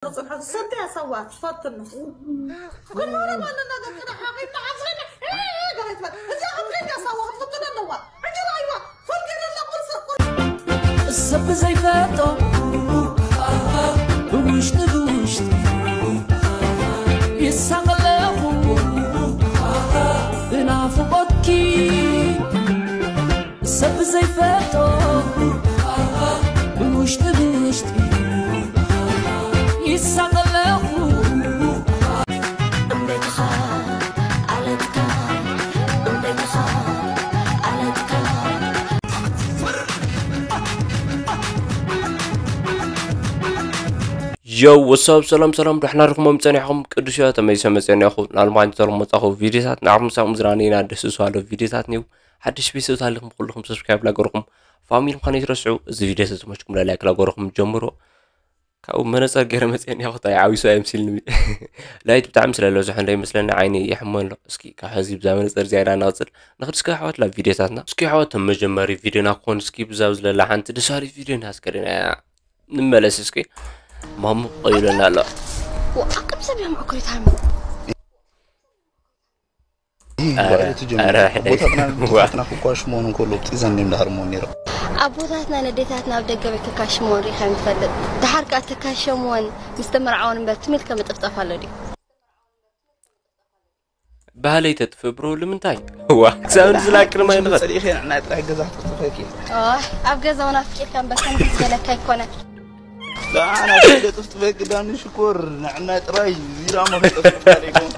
ጽንሖ ሰንተ ያሳዋ ትፈትኑ። ኩሉ ወረ ማለና ደቅና ሓቂና ዓፍሪና። እዛ ዓፍሪና ያሳዋ ትፈትኑ ኣለዋ። ዕጅራ ኣይዋ። ፈርገና ለቁርስ ሰብ ዘይፈጦ ብውሽጢ ብውሽጢ ይሳቐለኹ ብናፍቆትኪ ሰብ ዘይፈጦ ብውሽጢ ብውሽጢ ይሳቐለኹ እምቤትኻ ኣለትካ እምቤትኻ ኣለትካ ዮው ወሳብ ሰላም ሰላም ዳሕና ርክሞም ጸኒሕኹም ቅዱስ ዮ ተመይሰ መጸኒኹ ናልማኝ ተሎ መጻኹ ቪዲዮታት ንዓኹም ሳብ ምዝራኒ ኢና ደስ ዝዋሎ ቪዲዮታት ኒው ሓድሽ ቤተሰብ ታሊኹም ኩልኹም ሰብስክራይብ ላገርኹም ፋሚሊ ምዃን ይትረስዑ እዚ ቪዲዮ ተመችኩም ለላይክ ላገርኹም ጀምሮ ካብኡ መነጸር ገይረ መጽኤ እኒኦ ክታይ ዓዊሱ ኣየምሲልኒ ላይት ብጣዕሚ ስለ ዝበዝሖ እንዶ ይመስለኒ ዓይኒ ይሕሞ ኣሎ እስኪ ካብ ሕዚ ብዛ መነጸር ዝያዳ ንቕጽል ንኽድ እስከ ኣሕዋት ላብ ቪድዮታትና እስኪ ኣሕዋት መጀመሪ ቪድዮና ክኾን እስኪ ብዛብ ዝለላ ሓንቲ ደሳሪት ቪድዮ ንሃስከደና እያ ንመለስ እስኪ ማሙ ቀይለና ኣሎ ኣቅም ሰብ እዮም ኣኮይታሚ ይህ ወረ ጉባኤ ተጀመረ። ኧረ፣ ኣቦታትና ዋ። ኣዴታትና ክኳሽሞን እንከሎ ጢዘን እዮም ዳህርሞን ነይሮም። ኣቦታትና ነዴታትና ኣብ ደገ ቤት ክካሽሞን ሪኸ ምፈልጥ ድሓር ከኣ ተካሸምወን ምስ ተመርዓወን እምበር ትም ኢልከ ምጥፍጣፍ ኣሎ ድዩ ባህለይ ተጥፍእ ብሮ ልምንታይ ዋ ክሳብ ዝላቅር ማይ ንኸድ ጸሊእኸ ንዓይ ጥራይ ገዛ ክትጥፈኪ ኣይ ኣብ ገዛ እውን ኣፍቂርካ እምበር ከምዚ ዝበለካ ኣይኮነን ዳና ገጥፍጥፈኪ ዳኒ ሽኮር ንዕናይ ጥራይ ዚራማ ከጠፍጥፋ ለይኮን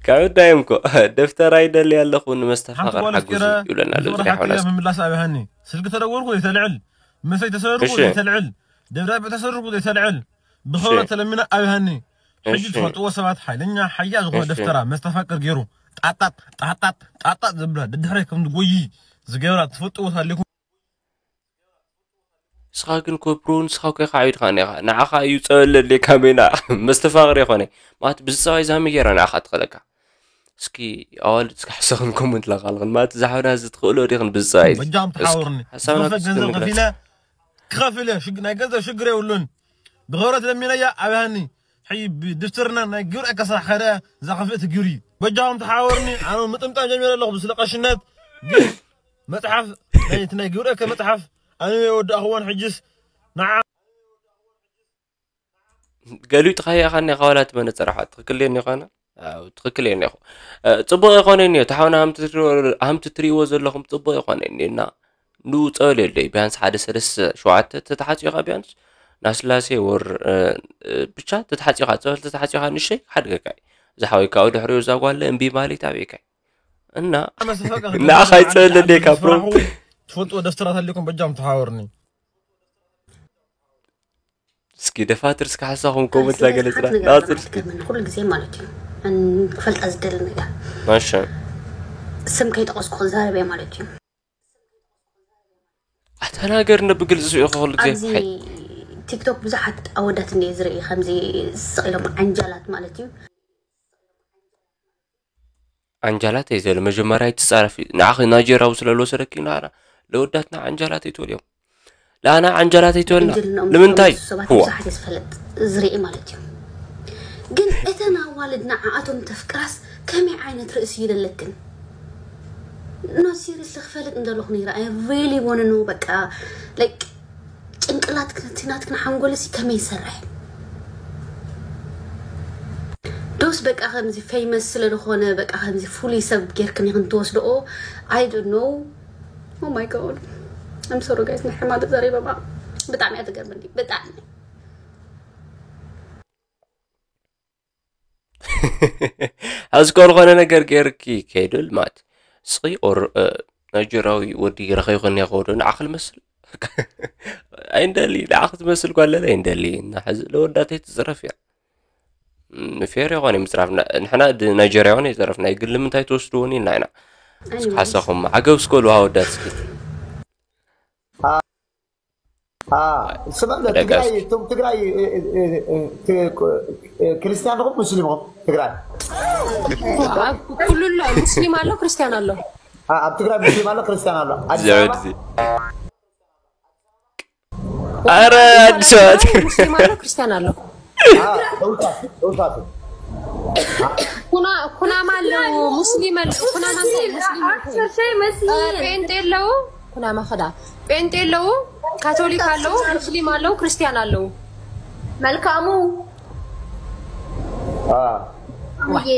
ካብ ዳዮም ኮ ደፍተራ ይደሊ ኣለኹ ንመስተፋቕር ሓጉዙ ይብለና ኣሎ ዝሪያ ሖናስ ምምላስ ኣብሃኒ ስልኪ ተደወልኩ ዘይተልዕል መሰይ ተሰርቁ ዘይተልዕል ደብዳቤ ተሰርቁ ዘይተልዕል ብኸብረ ተለሚና ኣብሃኒ ሕጂ ትፈልጥዎ ሰባት ሓይለኛ ሓያ ዝኾነ ደፍተራ መስተፋቅር ገይሩ ጣጣጥ ጣጣጥ ጣጣጥ ዘብላ ደድሕረይ ከም ዝጎይ ዝገብራ ትፈልጥዎ ኣለኩም ንስኻ ግን ኮፕሮ ንስኻ ኮ ኢኻ ዓቢድካ ኔኻ ንዓኻ እዩ ጸበል ለድልየካ በይና መስተፋቕር የኾነ ማለት ብዝጸባይ ዛሚ ገይራ ንዓኻ ትኸለካ እስኪ ኣዋልድ እስኪ ሓሳኽን ኮመንት ላኻልኽን ማለት ዛሕብና እዚ ትኽእሎ ዲኽን ብዝጸባይ በጃም ተሓወርኒ ዝኸፈ ገንዘብ ከፊለ ክኸፍል ናይ ገንዘብ ሽግር የብሉን ብኽብረት ለሚነያ ኣብያኒ ሕይ ብድፍትርና ናይ ግብር ከሳሕ ከደ ዛኸፍእ ትግብሪ በጃኹም ተሓወርኒ ኣነ ምጥምጣም ጀሚረ ኣለኹ ብስለ ቀሽነት ግን መጽሓፍ ናይቲ ናይ ግብረከ መጽሓፍ ኣነ የወዳእኽዎን ሕጅስ ንዓ ገሊኡ ጥኻያ ኻኒ ኻዋላ ትመነጸር ሓ ትኽክል የኒ ኻና ትኽክል የኒ ኹ ጽቡቕ የኾነ ኒ ተሓውና ሃምቲ ትሪዎ ዘለኹም ጽቡቕ የኾነ ኒ እና ንኡ ጸበል የለይ ቢያንስ ሓደ ሰለስተ ሸውዓተ ተተሓጺኻ ቢያንስ ናስላሴ ወር ብቻ ተተሓጺኻ ጸበል ተተሓጺኻ ንሸይ ሓድገካ እዩ ዝሓወይ ካብኡ ድሕሪኡ እዛ ጓለ እምቢ ማለት ኣበይካ እና ንዓኻ ይጸለለካ ፕሮ ትፈልጥዎ ደፍተራት ኣለኩም በጃም ተሓወርኒ እስኪ ደፋትር እስከ ሓሳኹም ኮመንት ላገለጽና ናጽል ኩሉ ግዜ ማለት እዩ ክፈልጣ ዝደሊ ነገር ማሻ ስም ከይጠቀስኩ ክዛረብ እየ ማለት እዩ ኣተናገር ነብግልፂ ስዑ ክኽሉ ግዜ ኣብዚ ቲክቶክ ብዙሓት ኣወዳት እንደ ዝርኢ ከምዚ ስቕ ኢሎም ዓንጃላት ማለት እዩ ዓንጃላት ኣይትበል መጀመርያ ኣይትፃረፊ ንዓኺ ናይጀርያዊ ስለልወሰደኪ ንዓና ለወዳትና ዓንጃላት ኣይትበልዮም ለኣና ዓንጃላት ኣይትበልና ንምንታይ ብዙሓት ዝፈልጥ ዝርኢ ማለት እዩ ግን እተን ኣዋልድ ንዓኣቶም ተፍቅራስ ከመይ ዓይነት ርእሲ ይደለክን no seriously ክፈልጥ እንደለኹ ነይረ I really wanna know በቃ like ጭንቅላትክን እቲ ናትክን ሓንጎልሲ ከመይ ይሰርሕ ዶስ በቃ ከምዚ famous ስለ ዝኾነ በቃ ከምዚ ፍሉይ ሰብ ጌርክን ኢኽን ትወስድኦ I don't know oh my god I'm sorry guys ናይ ሕማድ ዘሪበባ ብጣዕሚ እያ ትገርመኒ ብጣዕሚ ሕዚ ኮ ዝኾነ ነገር ገይርኪ ከይድብል ማለት ስኺ ኦር ናይጀራዊ ወዲ ረኺብክኒ ከውዶ ንዓኺ ልመስል ኣይንደሊ ንዓኺ ትመስል ጓለለ ኣይንደሊ እና ሕዚ ለወዳተይ ትፅረፍ እያ ፌር የኾነ ምፅራፍ ንሕና ናይጀርያውን ኣይፀረፍና ግን ልምንታይ ትወስድዎኒ ኢልና ኢና ሓሳኹም ዓገብ ስኮሉ ኣወዳት ስኪ ስማለ ትግራይ እቶም ትግራይ ክርስቲያን ኹም ሙስሊም ኹም ትግራይ ኩሉ ኣሎ ሙስሊም ኣሎ ክርስቲያን ኣሎ ኣብ ትግራይ ሙስሊም ኣሎ ክርስቲያን ኣሎ ኣዲስ ኣበባ ኧረ አዲስ አበባ ሙስሊም አለው፣ ክርስቲያን አለው። ደውሳቱ ደውሳቱ ኩና ኩናማ አለው፣ ሙስሊም አለው። ኩናማ እንታይ ሙስሊም አለው? አክሰር ሸይ መስዬ ጴንጤ የለው፣ ኩናማ ከዳ ጴንጤ የለው፣ ካቶሊክ አለው፣ ሙስሊም አለው፣ ክርስቲያን አለው። መልካሙ አ ሙዬ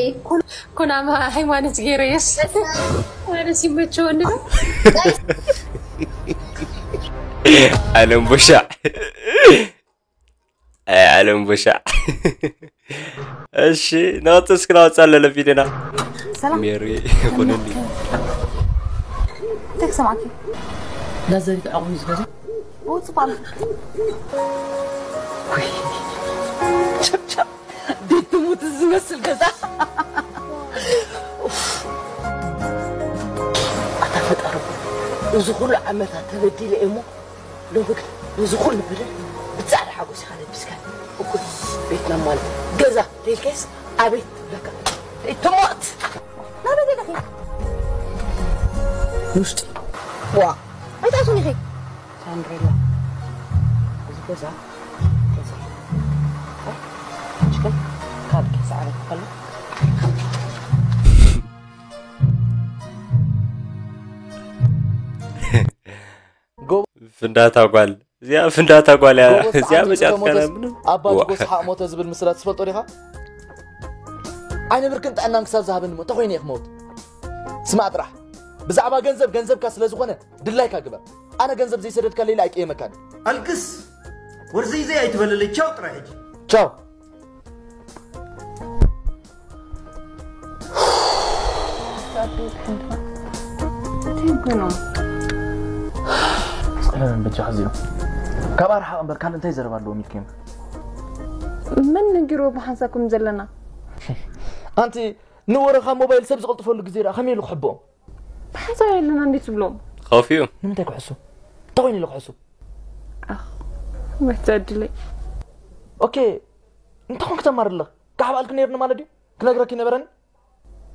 ኩናማ ሃይማኖት ገይረየስ ኧረ ሲመቸው ወንድ ነው። አለም ቦሻ አይ፣ አለም ቦሻ። እሺ፣ ናውጥ እስኪ ናውጣ ለለ ቪዲዮና ሰላም ሜሪ ይኹንኒ። እንታይ ክሰማዕኪ? ላዘሪት ዓቑ ዝገዛ ውፅእ ባል ቸብቸብ ቤት ትሙት ዝመስል ገዛ። ኣታ ፈጣሪ፣ እዚ ኩሉ ዓመታት ተበዲለ እየ እሞ ሎሚ ግን ነዚ ኩሉ በደል ብፃዕዳ ሓጎስ ኢኻ ለቢስካ። እኩል ቤትና ማለት ገዛ ተይልካስ ኣቤት ትብለካ። ቤት ትሞት ናበይ ደለኺ? ውሽጢ ዋ ኣይታሱን ኢኺ ሳንድሬላ። እዚ ገዛ ገዛ ሽከም ካብ ኪስ ዓረፍ ከሎ ፍንዳታ ጓል እዚኣ ፍንዳታ ጓል እያ። ጎበዝ፣ እዚኣ ዓንዲ መጽያት ዝሞተስ ከነ ምንም ኣባ ዋ። ጅጎስ ሓቕ ሞተ ዝብል ምስላ ትፈልጦ ዲኻ? ዓይነ ብርክን ጥዕናን ክሳብ ዝሃበኒ እሞ እንተኾይነ እየ ክመውት። ስማዕ ጥራሕ፣ ብዛዕባ ገንዘብ ገንዘብካ ስለ ዝኾነ ድላይካ ግበር። ኣነ ገንዘብ ዘይሰደድካ ሌላ ኣይቅየመካን። ኣልቅስ ወርዘይ ዘይ ኣይትበለለይ። ቻው ጥራይ ሕጂ። ቻው። እንታይ እኮ ነው? ጸለመን በጃ ዚኦም ካብ ኣርሓቕ እምበር ካልእ እንታይ ዘረባ ኣለዎም ኢልክዮም? መን ነጊርዎ ብሓንሳብ ከም ዘለና? ኣንቲ ንወረኻ ሞባይል ሰብ ዝቕልጥፈሉ ግዜ ደኣ ከመይ ኢሉ ክሕብኦም? ብሓንሳብ የለና እንዴት ትብሎም? ከፊኡ ንምንታይ ክሕሱ? እንታይ ኮይኑ ኢሉ ክሕሱ? መተድለይ ኦኬ እንታይ ኮንክ ተማርለኽ? ካሕባልክ ነይርኒ ማለት ድዩ? ክነግረኪ ነበረኒ?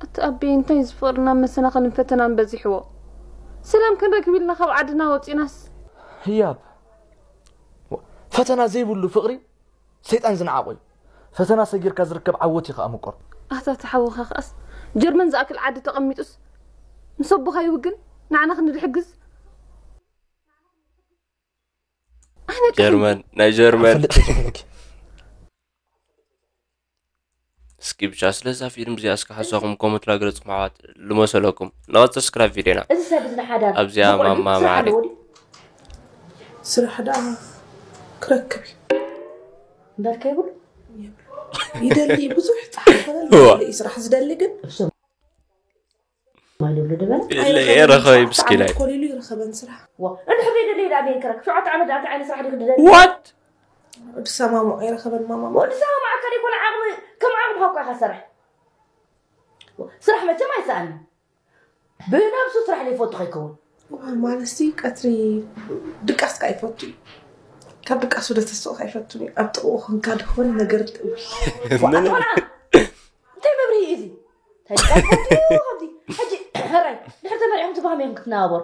እቲ ኣቢ እንታይ ዝፍቕርና መሰናኸልን ፈተናን በዚሕዎ። ሰላም ክንረክብ ኢልና ካብ ዓድና ወፂናስ ህያብ ፈተና ዘይብሉ ፍቕሪ ሰይጣን ዝነዓቖ እዩ። ፈተና ሰጊርካ ዝርከብ ዓወት እዩ ከዓ ምቁር። ኣታ ተሓውኻ ከኣስ ጀርመን ዝኣክል ዓዲ ተቐሚጡስ ምስ ኣቦኻ ይውግን ንዓና ክንድሕግዝ ኣነ ቀ- ጀርመን ናይ ጀርመን ፈልጥ ተጀመረኪ እስኪ ብቻ ስለዛ ፊልም እዚኣ እስኪ ሓሳኹም ኮመንት ላገለጽኩም ኣሕዋት ልመሰለኩም ናወት ሰብስክራይብ ቪዲዮና እዚ ሰብ እዚ ንሓዳር ኣብዚኣ ማማ ማዕሪ ስራሕ ደኣ ክረክብ እዩ እምበር ከይብሉ ይደሊ ብዙሕ ፀሓይ ይኮነል ይደሊ እዩ ስራሕ ዝደሊ ግን ማይ ዝብሉ ድበለ የለ የረኸበ ምስኪናይ ኮሊሉ ይረኸበን ስራሕ እንድሕር ዘይደሊ ዳ ቤን ክረክ ሸውዓተ ዓመት ዳኣንቲ ዓይነት ስራሕ ዲክ ድደሊ ዋት ዝሰማምዖ ይረኸበን ማማ ወዲ ሰማማዓካ ዘይኮነ ዓቕሚ ከም ዓቕምኻ እኳ ኢኻ ሰርሕ ስራሕ መቸም ኣይሰኣኒ ብነብሱ ስራሕ ዘይፈቱ ከይከውን ማለትሲ ቀትሪ ድቃስካ ይፈቱ እዩ ካብ ድቃሱ ደተስቕ ኣይፈቱን እዩ ኣብ ጥቕኡ ኮንካ ዝኾነ ነገር ምንም እንታይ መብርሂ እዩ እዚ እንታይ ድቃስ ፈቱ እዩ ኣብዚ ሕጂ ሕራይ ድሕር ተመሪዕኩም ትባሃም እዮም ክትነባበሩ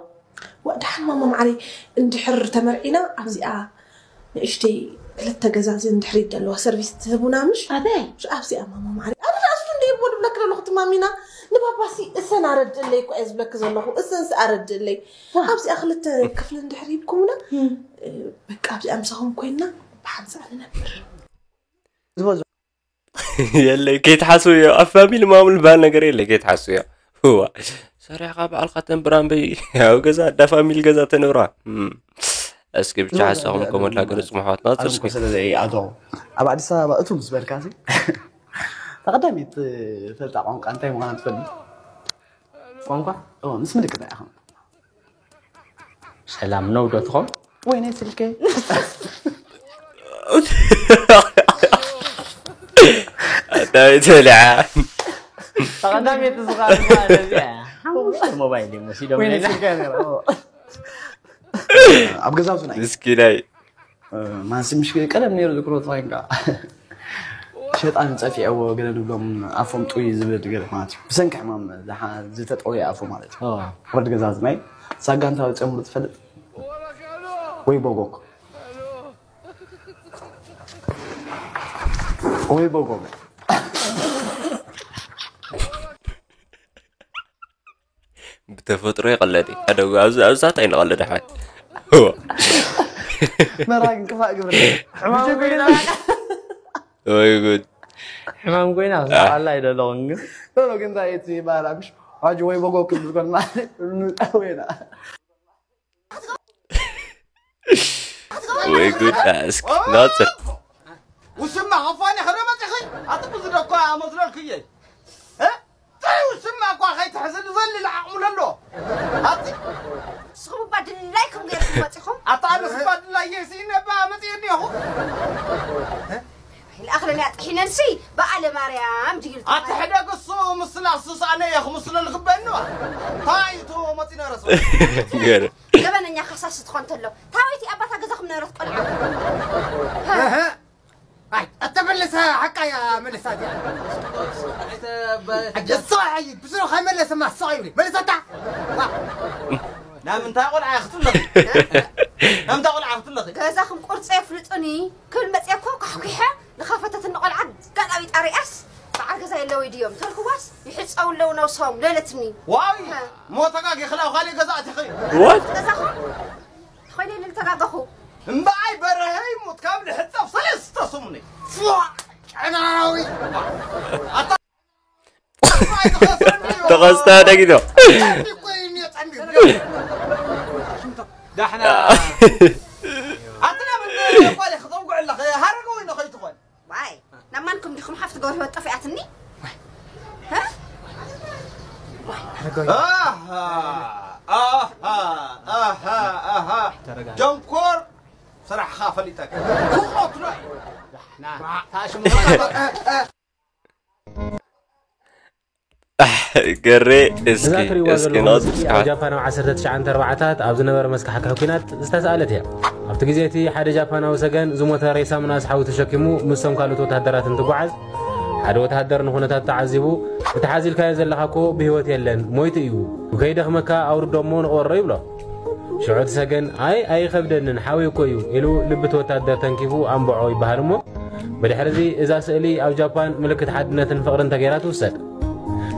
ዋ ድሓን ማማ ማዕረይ እንድሕር ተመርዒና ኣብዚኣ ንእሽተይ ክልተ ገዛዚ እንድሕር ይደለዋ ሰርቪስ ትህቡና ምሽ ኣበይ ኣብዚኣ ማማ ማዕረይ ኣነ ንኣሱ እንደ ይቦ ድብለክ ዘለኹ ትማሚና ንባባሲ እሰን ኣረድእለይ እኮ እየ ዝብለክ ዘለኹ እሰንስ ኣረድእለይ ኣብዚኣ ክልተ ክፍሊ እንድሕር ሂብኩምና በቃ ኣብዚኣ ምሳኹም ኮይንና ብሓንሳእ ንነብር የለ ከይትሓስቡ እዮ ኣብ ፋሚሊ ማሙል ዝበሃል ነገር የለ ከይትሓስቡ እዮ እዋ ሰሪሕኻ ባዕልካ ተንብራ እምበይ ኣብ ገዛ ኣዳ ፋሚሊ ገዛ ተንብራ እም። እስኪ ብቻ ሓሳኹም ኮመንት ላገለጽኩም ኣሕዋትና ኣነ እኮ ጽብስኪ ስለ ዘይኣተኹ ኣብ ኣዲስ ኣበባ እቱ ምስ በልካ ሲ ተቐዳሚት ፈልጣ ቋንቋ እንታይ ምዃና ትፈልጥ ቋንቋ ኦ፣ ምስ ምልክት ኢኹም ሰላም ነው ዶት ኮም ወይኔ ስልከይ ኣዳይ ተልዓ ተቐዳሚት ዝኻል ማለት እያ ሓሙሽተ ሞባይል እዮም ወሲዶም ወይኔ ስልከይ ነይሩ ኣብ ገዛውትና እዩ ምስኪናይ ማንሲ ምሽ ቀደም ነይሩ ዝክሮ ተኮይንካ ሸጣን ጸፊዐዎ ገለ ንብሎም ኣፎም ጥውይ ዝብል ገለ ማለት እዩ ብሰንኪ ሕማም ዝሓ- ዝተጠውየ ኣፎ ማለት እዩ ወዲ ገዛ ዝናይ ሳጋንታ ወፂኦም ትፈልጥ ወይ ቦጎክ ወይ በጎ ብተፈጥሮ ይቐለድ እዩ። ኣደጉ ኣብዚ ኣብዛት ኣይንቐለድ ኣሕዋት። መራ ግን ክፋእ ግብር። ሕማም ኮይና ወይ ጉድ። ሕማም ኮይና ኣላ ኣይደለኹም ግን ቶሎ ግን እንታይ እቲ ባህል ኣብሽ ሕጂ ወይ በጎ ክብል ኮን ማለት ንጠወና ወይ ጉድ። እስኪ ናፅር ውስማ ከፋኒ ኸዶ መፅኺ ኣጥቡ ዝደኳ መስለልክየ ጥዑ ስማ እኳ ከይትሕዝኒ ዘሊ ዓቕሙ ለሎ ኣቲ ንስኹም እባ ድላይኩም ገይርኩም መፂኹም ኣታ ኣነስ እባ ድላየ ስኢነ እባ መፅእኒ ኢኹ ይልኣኽለኒ ኣጥሒነንሲ በዓለ ማርያም ድዩ ኣቲ ሕደግ እሱ ምስላ እሱ ሰኣነ እየ ክምስሎ ዝግበእኒ ባ እንታይ እቱ መፂነ ረስ ገር ገበነኛ ከሳስ ትኾን ተሎ ታወይቲ ኣባታ ገዛኹም ነበረት ቆልዓ ኣይ እተመለሰ ሓቃ እያ መለሳ እዚኣ እሶ ሓይ ብስሩ ከይመለሰ ማስቕ ይብሊ መለሰታ ናብ እንታይ ቆልዓ ክትብለኺ ናብ እንታይ ቆልዓ ክትብለኺ ገዛኹም ቁርፂ የፍልጡኒ ክብል መፅየ እኮ ኳሕኲሐ ዝኸፈተትኒ ቆልዓ ጋላቢጣ ሪኣስ በዓል ገዛ የለወይ ድዮም ተልክዋስ ይሕፀው ኣለዉ ነብሶም ለለትኒ ዋይ ሞ ተጋጊ ክላው ካሊእ ገዛ ኣቲኺ ገዛኹም ተኾይነ ኢለ ዝተጋገኹ እምበኣይ በረሀ ይሙት ካብ ልሕፀብ ሰለስተ ሰሙነ ጨናዊ ተኸስተ ደጊዶ ዳሕና ኣትና ምን ጓል ክፀውጉዕ ኣለኸ ሃረገ ወይ ነኸይትኾን ዋይ ናብ ማንኩም ዲኹም ሓፍቲ ገብረ ህይወት ጠፊኣትኒ ጀንኮር ስራሕኻ ፈሊጠካ ክቆትሎ እዩ ገሬ እስኪ እዛ ትሪእዋ እስኪ ዘለኹም ናውፅ ስእሊ ኣብ ጃፓን ኣብ ዓሰርተ ትሽዓን ኣርባዓታት ኣብ ዝነበረ መስካሕክሒ ኲናት ዝተሳእለት እያ። ኣብቲ ግዜ እቲ ሓደ ጃፓናዊ ሰገን ዝሞተ ሬሳ ምንኣስ ሓዊ ተሸኪሙ ምስቶም ካልኦት ወተሃደራት እንትጓዓዝ ሓደ ወተሃደር ንኹነታት ተዓዚቡ እቲ ሓዚልካዮ ዘለኻ እኮ ብህይወት የለን ሞይቱ እዩ ከይደኽመካ ኣውርዶ እሞ ንቕበሮ ይብሎ። ሽዑ እቲ ሰገን ኣይ ኣይኸብደንን ሓዊ እኮ እዩ ኢሉ ልቢ እቲ ወታደር ተንኪፉ ኣንብዖ ይበሃል እሞ ብድሕሪ እዚ እዛ ስእሊ ኣብ ጃፓን ምልክት ሓድነትን ፍቕርን ተገይራ ትውሰድ።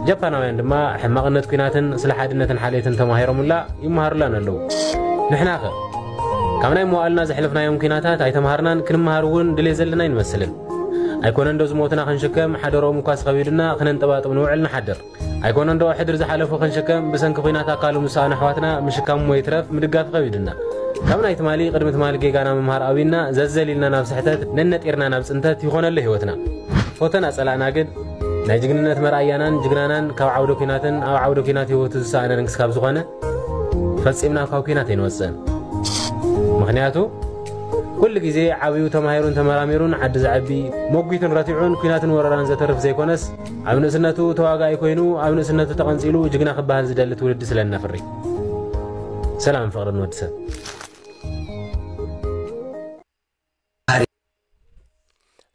ጃፓናውያን ድማ ሕማቕነት ኲናትን ስለ ሓድነትን ሓልየትን ተማሂሮምላ ይመሃሩላን ኣለዉ። ንሕናኸ ካብ ናይ መዋእልና ዘሕለፍናዮም ኲናታት ኣይተምሃርናን ክንመሃር እውን ድሌት ዘለና ኣይንመስልን። ኣይኮነን ዶ ዝሞትና ክንሽከም ሓደርኦም እኳስ ኸቢዱና ክነንጠባጥብ ንውዕል ንሓድር። ኣይኮነን ዶ ሕድሪ ዝሓለፉ ክንሽከም ብሰንኪ ኲናት ኣካሎም ዝሰኣኑ ኣሕዋትና ምሽካም እሞ ይትረፍ ምድጋፍ ኸቢዱና። ካብ ናይ ትማሊ ቅድሚ ትማሊ ጌጋና ምምሃር ኣብዩና ዘዘሊልና ናብ ስሕተት ነነጢርና ናብ ፅንተት ይኾነሉ ህይወትና። ፎተና ፀላእና ግን ናይ ጅግንነት መርኣያናን ጅግናናን ካብ ዓውደ ኲናትን ኣብ ዓውደ ኲናት ህይወቱ ዝሰኣነን ክስካብ ዝኾነ ፈፂምና ካብ ኲናት ኣይንወፅእን። ምኽንያቱ ኩሉ ግዜ ዓብዩ ተማሂሩን ተመራሚሩን ዓዲ ዘዐቢ መጒቱን ረቲዑን ኲናትን ወረራን ዘተርፍ ዘይኮነስ ኣብ ንእስነቱ ተዋጋኢ ኮይኑ ኣብ ንእስነቱ ተቐንፂሉ ጅግና ክበሃል ዝደሊ ትውልዲ ስለ እነፍሪ። ሰላምን ፍቕርን ንወዲ ሰብ።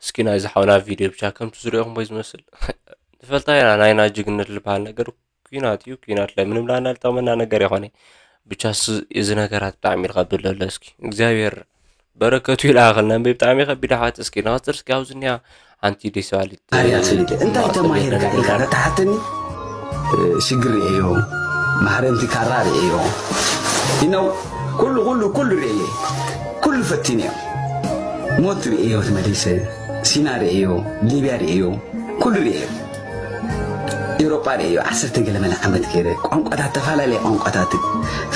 እስኪ ናይዚ ሓውና ቪድዮ ብቻ ከምቲ ዝሪኦኹም ወይ ዝመስል ንፈልጣ ኢና ናይና ጅግነት ዝበሃል ነገር ኲናት እዩ ኲናት ላይ ምንም ላና ልጠቕመና ነገር ይኾነ ብቻ እዚ ነገራት ብጣዕሚ ይልካ ብለለ እስኪ እግዚኣብሔር በረከቱ ይልኣኸልና እምበይ ብጣዕሚ ከቢድ ኣሕዋት እስኪ ንኸፅር እስኪ ኣብዚ እኒኣ ሓንቲ ደስ በሃሊት ኣርያ ትፈልጥ እንታይ ተማሂርካ ኢልካ ተተሓተኒ ሽግር ርእዮ ማሕረምቲ ካራ ርእዮ ይነው ኩሉ ኩሉ ኩሉ ርእየ ኩሉ ፈቲንዮ ሞት ርእዮ ተመሊሰ ሲና ርእዮ ሊብያ ርእዮ ኩሉ ርእዮ ኤውሮጳ ርእዮ ዓሰርተ ገለ መለ ዓመት ገይረ ቋንቋታት ተፈላለየ ቋንቋታት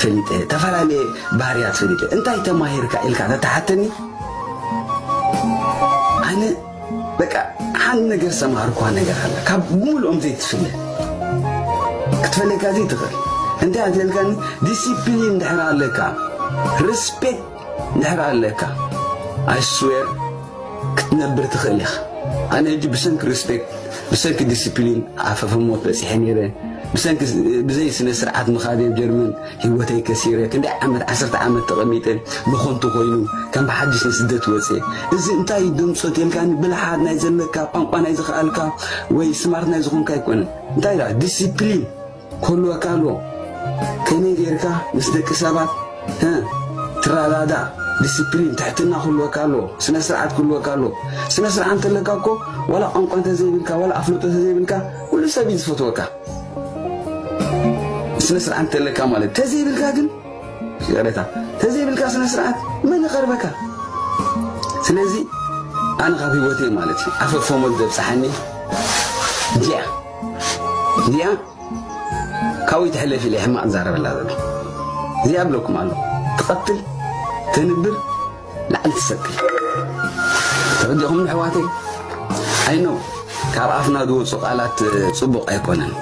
ፈሊጠ ተፈላለየ ባህርያት ፈሊጠ እንታይ ተማሂርካ ኢልካ ተተሓተኒ ኣነ በቃ ሓንቲ ነገር ዝተማሃርኳ ነገር ኣለ ካብ ብምልኦም ዘይትፍለ ክትፈለካ ዘይትኽእል እንታይ ኣትልካኒ ዲሲፕሊን ድሕር ኣለካ ሪስፔክት ድሕር ኣለካ ኣይስዌር ክትነብር ትኽእል ኢኻ ኣነ ሕጂ ብሰንኪ ሪስፔክት ብሰንኪ ዲሲፕሊን ኣፈፈሞት በፂሐ ነይረ ብሰንኪ ብዘይ ስነ ስርዓት ምኻድ ኣብ ጀርመን ህይወተይ ከሲረ ክንደይ ዓመት ዓሰርተ ዓመት ተቐሚጠ ብኾንቱ ኮይኑ ከም ብሓድሽ ንስደት ወፀ እዚ እንታይ ድምፆ ተልካኒ ብልሓት ናይ ዘለካ ቋንቋ ናይ ዝኽኣልካ ወይ ስማርት ናይ ዝኾንካ ኣይኮነን እንታይ ዳ ዲሲፕሊን ክህልወካ ኣለዎ ከመይ ጌርካ ምስ ደቂ ሰባት ትረዳዳእ ዲስፕሊን፣ ትሕትና ክህልወካ ኣለዎ። ስነ ስርዓት ክህልወካ ኣለዎ። ስነ ስርዓት እንተለካ እኮ ዋላ ቋንቋ እንተዘይብልካ፣ ዋላ ኣፍልጦ እንተዘይብልካ፣ ኩሉ ሰብ እዩ ዝፈትወካ። ስነ ስርዓት እንተለካ ማለት፣ ተዘይብልካ ግን፣ ይቕሬታ፣ ተዘይብልካ ስነ ስርዓት መን ይቐርበካ? ስለዚ ኣነ ካብ ህይወተይ ማለት እዩ፣ ኣፈፎሞት ዘብፅሓኒ እዚኣ፣ እዚኣ ካብኡ ይትሕለፍ ኢለ ሕማቕ ዛረበላ ዘሎ። እዚኣ ብለኩም ኣሎ፣ ትቐትል፣ ተንብር፣ ላዕሊ ትሰቅል። ተረዲኹም ኣሕዋተይ? ኣይኖ፣ ካብ ኣፍና ዝወፁ ቃላት፣ እ፣ ፅቡቕ ኣይኮነን።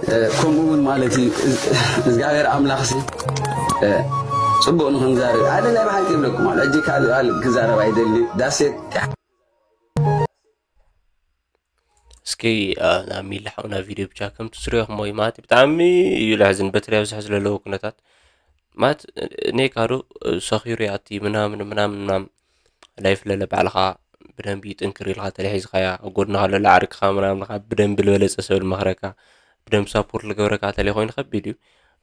እ፣ ከምኡ እውን ማለት እዩ፣ እዝ-፣ እግዚኣብሔር ኣምላኽ ሲ፣ እ፣ ፅቡቕ ንኽንዛረብ፣ ኣነ ናይ ብሓቂ ይብለኩም ኣሎ። ሕጂ ካልእ ቃል ክዛረብ ኣይደሊ። ዳሴት። እስኪ፣ አ፣ ናብ ሚሊ ሓውና ቪድዮ ብቻ ከም ትስርዮ ክሞ እዩ ማለት እዩ። ብጣዕሚ እዩ ለሕዝን፣ በተለይ ኣብዚ ሕዚ ዘለዎ ኩነታት ማለት፣ እኔ ካዶ ሰኺሩ ያቲ ምናምን ምናምን ምናምን ላይፍ ለለ ባዕልኻ ብደንቢ ጥንክር ኢልካ ተለሒዝካያ፣ ኣብ ጎድንኻ ለለ ዓርክኻ ምናምን ኢልካ ብደንቢ ዝበለጸ ሰብ ልመኽረካ፣ ብደንቢ ሳፖርት ልገብረካ ተለይ ኮይኑ ከቢድ እዩ።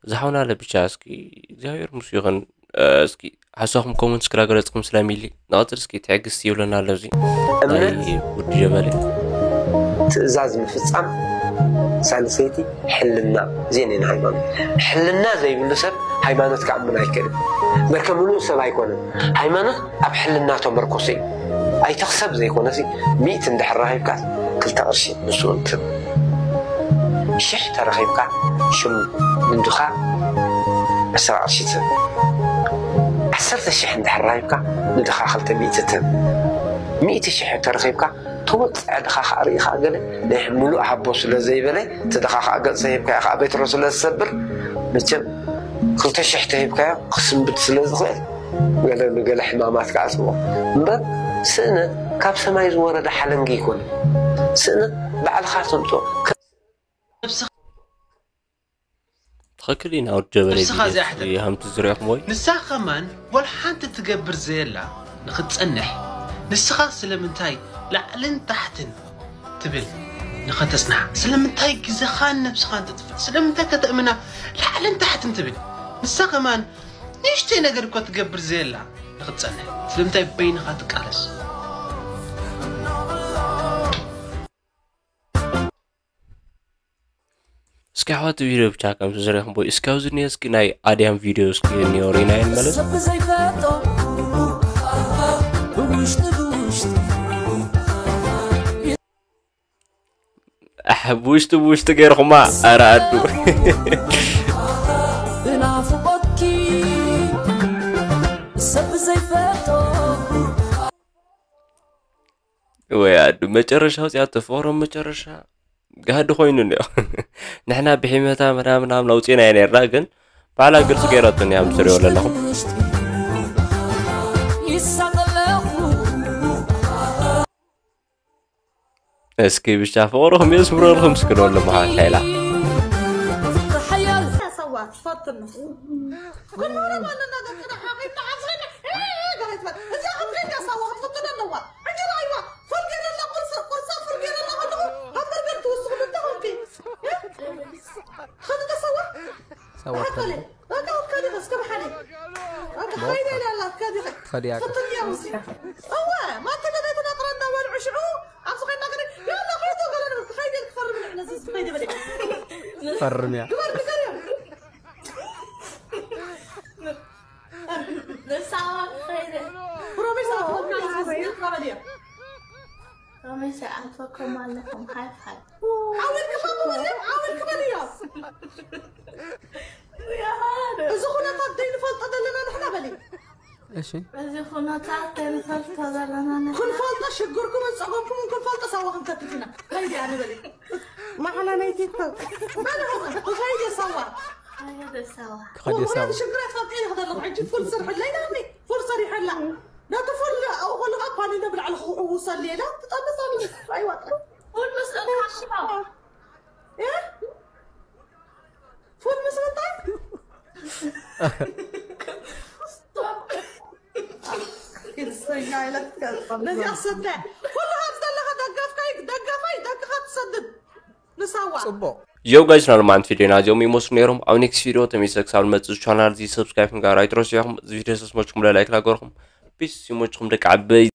ዝሓውና ለብቻ እስኪ እግዚኣብሔር ምስ ይኹን። እ፣ እስኪ ሓሳኹም ኮመንት እስክላ ገለጽኩም ስለ ሚሊ ንቐጽል እስኪ ትዕግስቲ ይብለና ኣሎ። እዚ እምነት ናይ ውዲ ጀበል እዩ። ትእዛዝ ምፍጻም፣ ሳልሰይቲ ሕልና። እዚአን እየን ሃይማኖት። ሕልና ዘይብሉ ሰብ ሃይማኖት ክኣምን ኣይክእልን። በርከ ምሉእ ሰብ ኣይኮነን። ሃይማኖት ኣብ ሕልና ተመርኮሰ እዩ። ኣይትኽሰብ ዘይኮነሲ፣ ሚእቲ እንድሕር ረኺብካ፣ ክልተ ቅርሺ ንሱ እንትብ። ሽሕ ተረኺብካ፣ ሽም ንድኻ ዕስራ ቅርሺ ትህብ። ዓሰርተ ሽሕ እንድሕር ረኺብካ፣ ንድኻ ክልተ ሚእቲ ትህብ። ሚእቲ ሽሕ ተረኺብካ፣ ተወፅዐ ድኻ ከዓ ርኢ ከዓ ገለ ናይ ሙሉእ ሃቦ ስለ ዘይበለ፣ እቲ ድኻ ከዓ ገፅ ተሂብካዮ ከዓ ቤትሮ ስለ ዝሰብር፣ መቸም ክልተ ሽሕ ተሂብካዮ ክስንብድ ስለ ዝኽእል፣ ገለ ንገለ ሕማማት ከዓ ጽቡቕ። እምበር ስእነት ካብ ሰማይ ዝወረደ ሓለንጊ ኣይኮነን። ስእነት ባዕልኻ ተምጽኦ። ትኽክል ኢና ወዲ ጀበለ ነብስኻ ቢልየት ዘይሓተት። ይሃምቲ ዝሪኦኹም ወይ? ንሳ ከማን ወላ ሓንቲ ትገብር ዘየላ ንኽትጸንሕ፣ ንስኻ ስለምንታይ ላዕልን ታሕትን ትብል ንኸተጽንሓ? ስለምንታይ ግዜኻን ነብስኻን ተጥፍእ? ስለምንታይ ከተእምና ላዕልን ታሕትን ትብል? ንሳ ከማን ንእሽተይ ነገር እኳ ትገብር ዘየላ ንኽትጸንሕ፣ ስለምንታይ በይንኻ ትቃለስ? እስኪ ኣሕዋት ቪድዮ ብቻ ከም ዝዘረኹም ቦይ እስካብ ዝኒ እስኪ ናይ ኣድያም ቪድዮ እስኪ እኒኦ ሪና ይንመለስ። ሰብ ዘይፈልጦ ብውሽጢ ብውሽጢ ኣሕ፣ ብውሽጢ ብውሽጢ ገይርኹማ። ኣረ ኣዱ። ብናፍቆትኪ ሰብ ዘይፈልጦ ወይ ኣዱ መጨረሻ ውፅኣቶ ፍቕሮም መጨረሻ ጋህዲ ኮይኑ እኒኦ። ንሕና ብሒመታ ምናምን ምናምን ኣውፂእናዮ ነርና፣ ግን ባዕላ ግልፂ ገይራቶ እኒኣ ምስ ትሪኦ ዘለኹም። እስኪ ብቻ ፍቕርኹም የስፍረልኩም እስኪ ንወሎ መሓን ሓይላ። ሓያል ሰዋ ትፈትኑ። ኩሉ ወረ ማንና ደቅና ሓቂና ሓዝኸና። እ፣ ገለ ትበል። እዚኣ ከም ከይዳ ሰዋ ክትፍትኑ ኣለዋ። ሕጂ ራእይዋ። ፍርጌረላ ቁርሲ፣ ቁርሳ ፍርጌረላ ከለኹ፣ ሃምበርገር ትውስኹ እንተ ኾንኪ። እ? ኸዲ ተሰዋ? ሰዋ ሓቆለ። ተኸዲ። በቃ፣ ከዲ እስከ ብሓደ። በቃ፣ ቦ-፣ ኸይደ ኢላ ኣላ፣ ከዲ። ኸዲ ያቀ። ኸዲ ያውሲ። እወ፣ ማንተ ለለ ተናጥረ እንዳበልዑ ሽዑ፣ ኣብዚ ኸይና ገለ፣ ያላ፣ ኸይዶ ገለ ንብል፣ ኸይደ ክፈርም ንብል፣ ነዚ ኸይደ በለ። ፈርምያ። ግበር፣ ግበር። ንሳዋ ኸይደ። ፕሮሚስ፣ ፕሮሚስ፣ ፕሮሚስ። ፕሮሚስ፣ ኣቶኩም ኣለኹም፣ ሃይ ፋይ። ዓወት ክፈቱ በልዮም፣ ዓወት ክፈቱ እዮም። እዚ ኩነታት ዘይንፈልጦ ዘለና ንሕና በሊ። እሺ። እዚ ኩነታት ዘይንፈልጦ ዘለና ንሕና። ክንፈልጦ ሽግርኩምን ጸገምኩምን ክንፈልጦ ሳዋ ክንከትት ኢና። ከይዲ ኣነ በሊ። ማዕላ ናይ ቲክቶክ። ኣነ ኸይዲ ሳዋ። ከይዲ ሳዋ። ከይዲ ሳዋ። ሽግራት ፈልጠ ይኽደለኹ። ሕጂ ፉል ስርሕለይ ናኒ። ፉል ሰሪሐላ። ነቲ ፉል ኣብኡ ከለኻ ፓኒ ነብላዕሊ ክውሰል ሌላ ትጠምስ ኣሉ። ኣይዋጣ። ፉል ምስ እግርኻ ሽፋ። እ? ፉል ምስ ምንታይ? ነዚኣ ሰተ። ኩሉ ካብ ዘለኻ ደጋፍካይ፣ ደጋፋይ ደቅኻ ትሰድድ። ንሳዋ። ጽቡቕ። Yo guys፣ ናይ ሎማዓንቲ ቪድዮና እዚኦም ይመስሉ ነይሮም። ኣብ ኔክስት ቪድዮ ተመልሰ ክሳብ ንመፅእ ቻናል እዚ ሰብስክራይብ ምግባር ኣይትረስዑ ኢኹም። እዚ ቪድዮ ሰስመችኩም ላይክ ላገርኩም። ፒስ፣ ይመችኩም ደቂ ዓበይ።